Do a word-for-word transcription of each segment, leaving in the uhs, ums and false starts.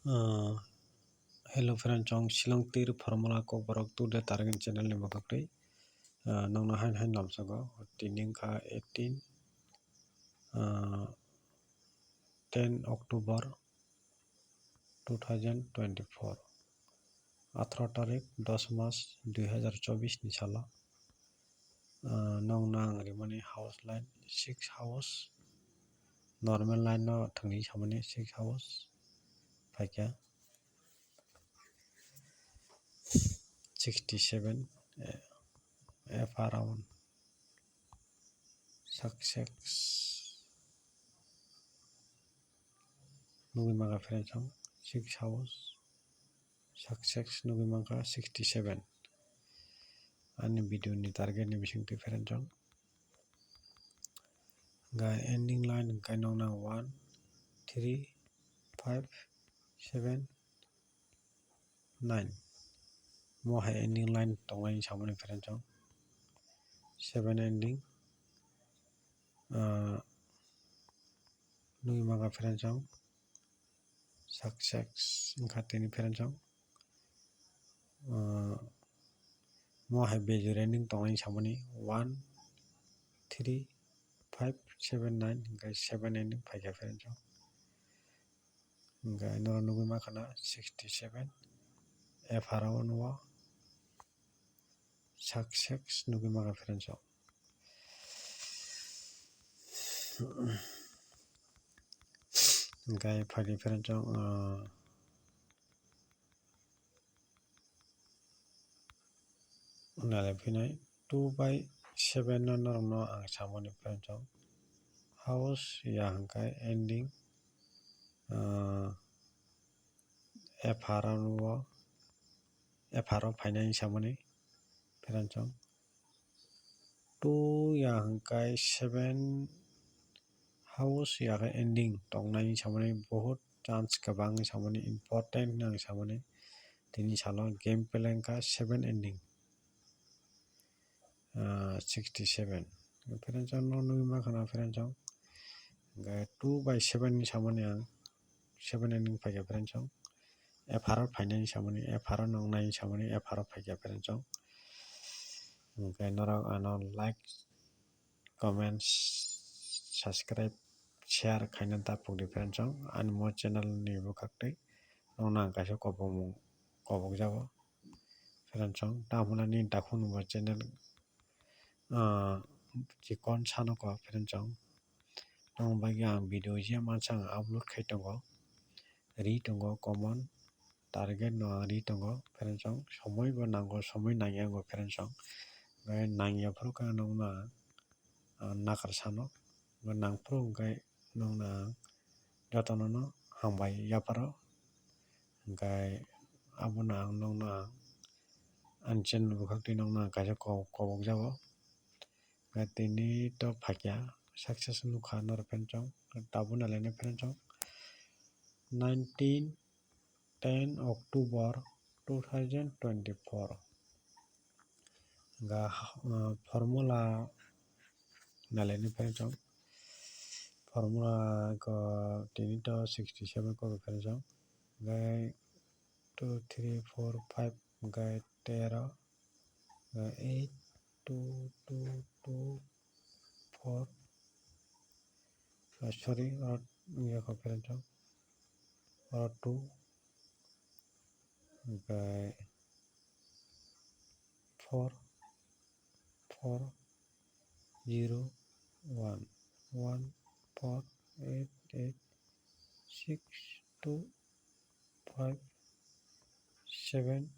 Ah, hello friend, chong Shillong tir formula kok borok today target channel ni bwkhak twi, ah, nokno hain hain lamsago. Tini wngkha eighteen, ah, ten October two thousand twenty-four, atharo tarik dos mas dui hazar chobbish ni salo. Ah, nokno ang rimani house line six house, normal line no thwngwi samani six house phaikha sixty seven, eh, F R round success nugwi mangkha friend song six house. Success nugwi mankha sixty seven. Ani video ni target ni bisingtwi friend song. Ga ending line hwnkhe nokna one, three, five, seven, nine. Mo hai ending line tongnai samani friend song. Seven ending. Ah, nugwi mankha friend song. Success wngkha tini friend song. Ah, mo hai bejor ending tongnai samani one, three, five, seven, nine, hwnkhe seven ending phaikha friend song. Hwnkhe norok nugwi mankha na sixty seven, F R o nugo. Success nugwi mankha friend song. Hwnkhe phaidi friend song, ah, nalai phinai two by seven no norokno ang samani friend song. House ya hwnkhe ending, ah, F R o nugo, F R o phainai samani friend song. Two ya hwnkhe seven house ya khe ending tongnai samani, bohut chance kwbang samani, important hinwi ang samani. Tini salo game plan wngkha seven ending, ah, sixty seven. Friend song no nugwi mankha na friend song. Hwnkhe two by seven ni samani ang seven ending phaikha friend song. F R o phainai samani, F R o noknai samani, F R o phaikha friend song. Hwnkhe norok ano like, comment, subscribe, share khaina ta pokdi friend song. Ani mo channel ni bwkhak twi nokno ang kaisa kobokmung kobok jago friend song. Tamo hwnna nini takhuk ni bo channel, ah, chikon sano kok friend song. Tamo bagwi ang video je mansa ang upload khai tongo, ri tongo common. Target no ang ri tongo friend song, somoi bo nango, somoi nangya wngo friend song. Hwnkhe nangya phuru khe nokno ang, ah, nakar sano, hwnkhe nang phuru hwnkhe nokno ang jotono no hambai yapharo. Hwnkhe abono ang nokno ang ani channel bwkhak twi nokno ang kaisa kobok jago. Hwnkhe tini to phaikya success nukha norok friend song, tabuk nalainai friend song. Nineteen ten October two thousand twenty-four. Ga, ah, formula nalaini friend song. Formula ko tini to sixty seven ko friend song. Gai two, three, four, five, gai tero, gai eight, two, two, two, four. Ah, sorry, oro wngya kho friend song. Oro two, hwnkhe four, four, zero, one, one, four, eight, eight, six, two, five, seven,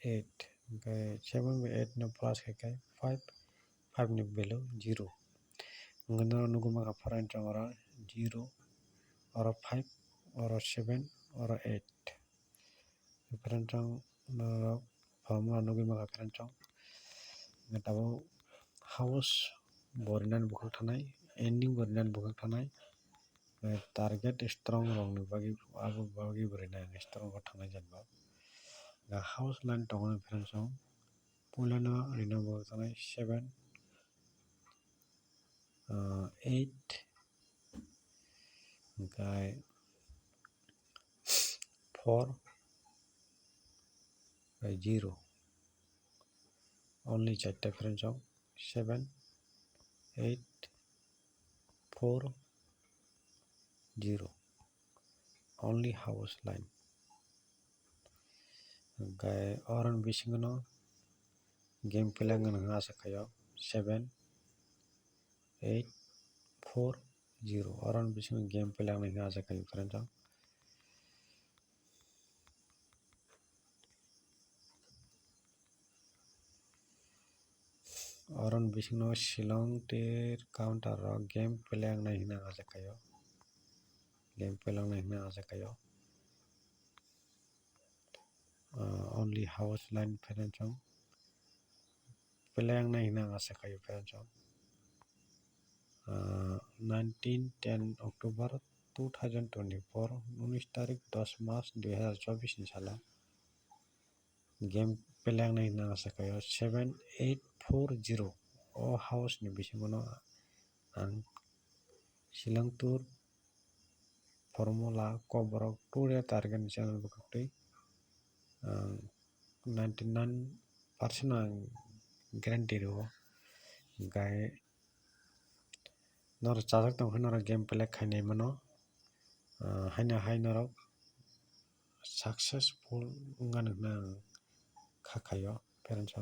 eight. Hwnkhe seven by eight no plus khe khe five, five ni value zero. Hwnkhe norok nugwi mankha friend song oro zero, oro five, oro seven, oro eight. Friend song norok formula nugwi mankha friend song. Hwnkhe tabuk house bo rinani bwkhak thanai, ending bo rinani bwkhak thanai. Target strong rokni bagwi, abo bagwi bo rinai strong rok thanai jani ba. House line tongo friend song. Puilano rina bo tanai seven, ah, eight, hwnkhe four, zero. Only charta friends, seven, eight, four, zero. Only house line. Hwnkhe oroni bisingo no game play wngna hwnwi asa khaio, seven, eight, four, zero. Oroni bisingo game play wngna hwnwi asa khaio friends. Oroni bisingo Shillong tir counter o game play wngnai hwnwi ang asa khaio. Game play wngnai hwnwi ang asa khaio. Ah, only house line friends. Play wngnai hwnwi ang asa khaio friends. Ah, nineteen ten October two thousand twenty-four, unis tarik dos March dui hazar chobbish ni salo game play wngnai hwnwi ang asa khaio, seven eight four zero. O house ni bisingo no ang Shillong tir formula, Kokborok tir target ni channel bwkhaktwi ang ninety nine percent ang guarantee rwo. Hwnkhe norok chajak tongkhe norok game play khainai mano, ah, haino hai norok successful wngmani hwnwi ang kha khaio friends.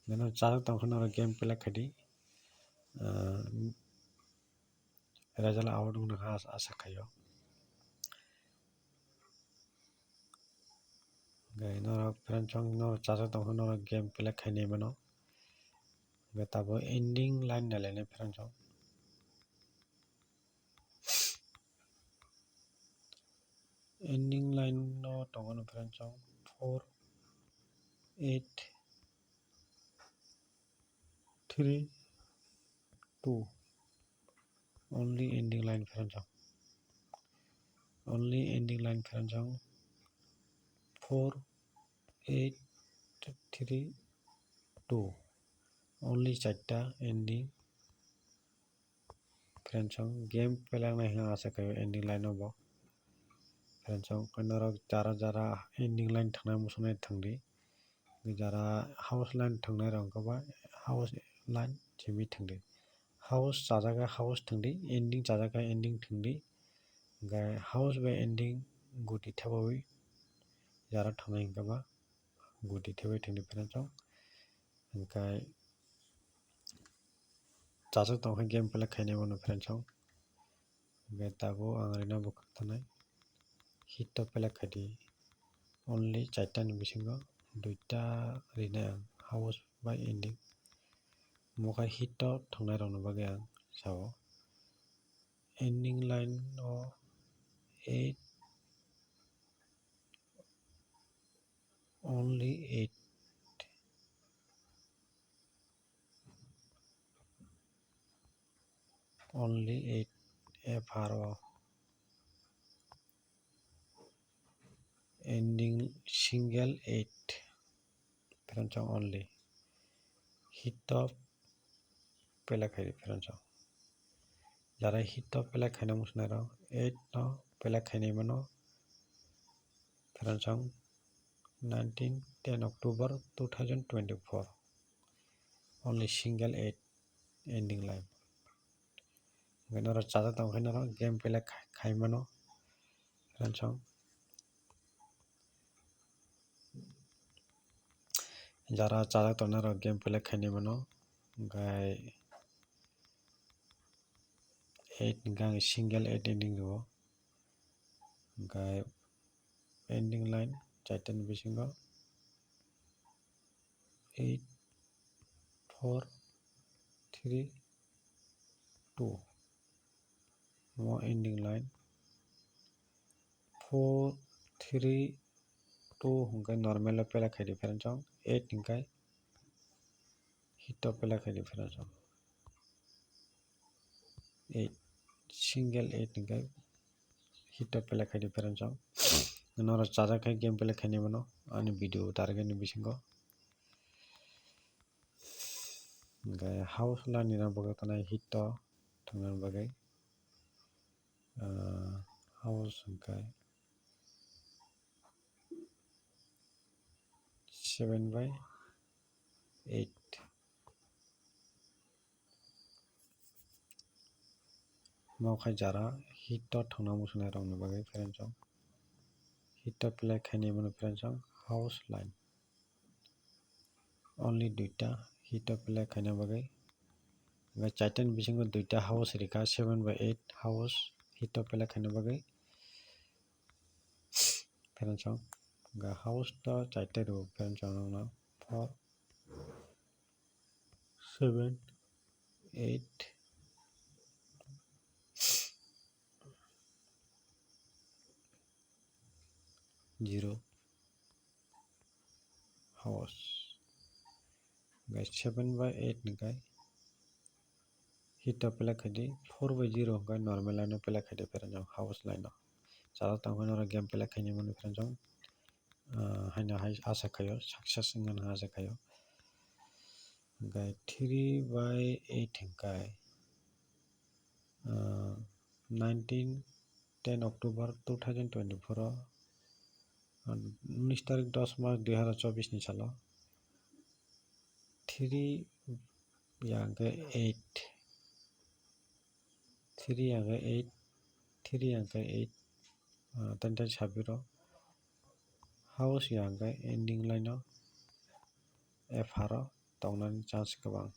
Norok chajak tongkhe norok game play khaidi, ah, result out wngna kha asa khaio. Hwnkhe norok friends, norok chajak tongkhe norok game play khainai mano. Hwnkhe tabuk ending line nailainai friends. Ending line no tongo no friends, four, eight, three, two. Only ending line friends. Only ending line friends. Four, eight, three, two. Only charta ending. Friends, game play wngnai hwnwi asa khaio ending line o bo. Friends, norok jara jara ending line thangnai muchungnai thangdi. Jara house line thangnai rok wngkha ba house line simi thangdi. House chajak khe house thangdi, ending chajak khe ending thangdi. Hwnkhe house bai ending guti thebawi jara thangnai hwnkhe ba guti thebai thangdi friends. Hwnkhe chajak tongkhe game play khainai mano friends. Hwnkhe tabuk ang rina bwkhak tanai hit o play khaidi. Only charta ni bisingo duita rinai ang house bai ending. Omo khe hit o thangnairokni bagwi ang sao. Ending line o eight, only eight, only eight F R O. Ending single eight. Friends, only hit o play khaidi friends. Jara hit o play khaina muchunai rok eight no play khainai mano. Friends, nineteen ten October two thousand twenty-four. Only single eight ending line. Hwnkhe norok chajak tongkhe norok game play khai-, khai mano. Friends, jara chajak tongnairok game play khainai mano. Hwnkhe eight hwnkhe ang single eight ending rwo. Hwnkhe ending line charta ni bisingo eight, four, three, two. Omo ending line four, three, two hwnkhe normal o play khaidi friends, eight hwnkhe hit o play khaidi friends. Eight, single eight hwnkhe hit o play khaidi friends. Norok chajak khe game play khainai mano ani video target ni bisingo. Hwnkhe house line ni rang bagwi tanai hit o thwngna bagwi, ah, house hwnkhe seven by eight. Mo khai jara hit o thangna muchunai rokni bagwi friends song. Hit o play khainai mano friends song house line. Only duita hit o play khaina bagwi. Hwnkhe chaitani bisingo duita house rikha seven by eight house hit o play khaina bagwi. Friends song. Hwnkhe house to chaita rw friends song nokno four seven eight zero house. Guys, seven by eight ni kai hit o play khaidi, four by zero hwnkhe normal line o play khaidi friends song house line o. Chara tangkhe norok game play khaini mani friends song. Ah, haino hai asa khaio, success wngmani asa khaio. Hwnkhe three by eight hwnkhe, ah, nineteen ten October two thousand twenty-four o, ah, unis tarik dos mas dui hazar chobbish ni salo three ya hwnkhe eight, three ya hwnkhe eight, three ya hwnkhe eight, ah, ten ten sabiro house ya hwnkhe ending line o F R o tongnani chance kwbang.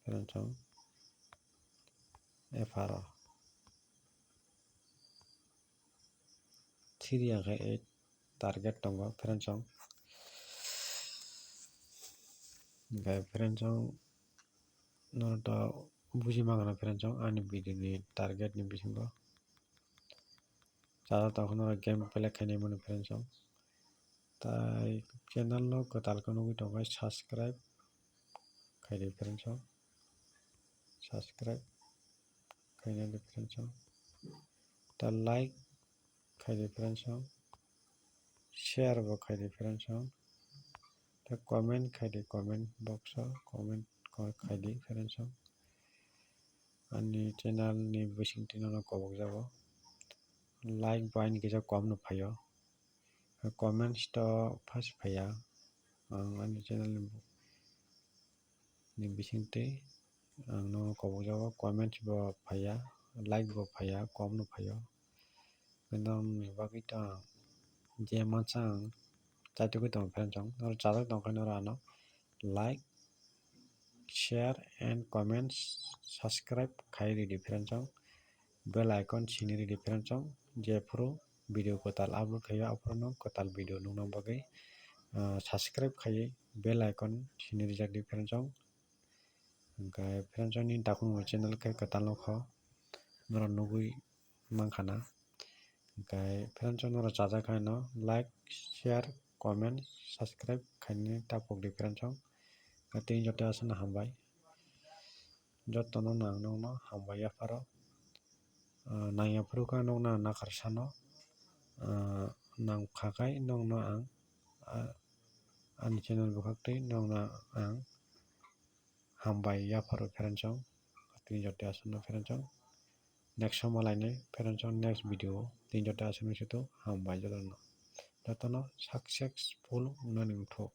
Friends song, F R o three ya hwnkhe eight target tongo friends song. Hwnkhe friends song, norok to buji mangano friends song ani video ni target ni bisingo. Chara tongkhe norok game play khainai mano friends song. Tai channel no kwtal khe nugwi tongo subscribe khaidi friends song. Subscribe khainai di friends song. Ta like khaidi friends song. Share bo khaidi friends song. Ta comment khaidi comment box o comment khaidi friends song. Ani channel ni bisingtwi nono kobok jago. Like bo ani kisa kom no phaio. Comments to first phaiya. Ang ani channel ni, ni bisingtwi ang no kobok jago. Comments bo phaiya, like bo phaiya, kom no phaio. Bini bagwi to ang je mansa ang chaitugwi tongo friends song. Norok chajak tongkhe norok ano like, share and comments, subscribe khai ridi friends song. Bell icon sini ridi friends song. Jephuru video kwtal upload khaio aphuru no kwtal video nukna bagwi, ah, subscribe khaiwi bell icon sini rijak di friends song. Hwnkhe friends song ni dakhung channel khe kwtal nokho norok nugwi mankha na. Hwnkhe friends song norok chajak khe no like, share, comment, subscribe khainani tapok di friends song. Tini joto aswkno hambai. Jotono nang nokno hambai yapharo. Ah, nang yaphuru khe nokno ang nakhar sano. Ah, nang kha khai nokno ang, ah, ani channel bwkhaktwi nokno ang hambai yapharo friends song. Tini joto aswkno friends song. Next somo lainai friends song, next video o. Tini joto aswkno situ hambai jotono. Jotono successful wngnani wngthok.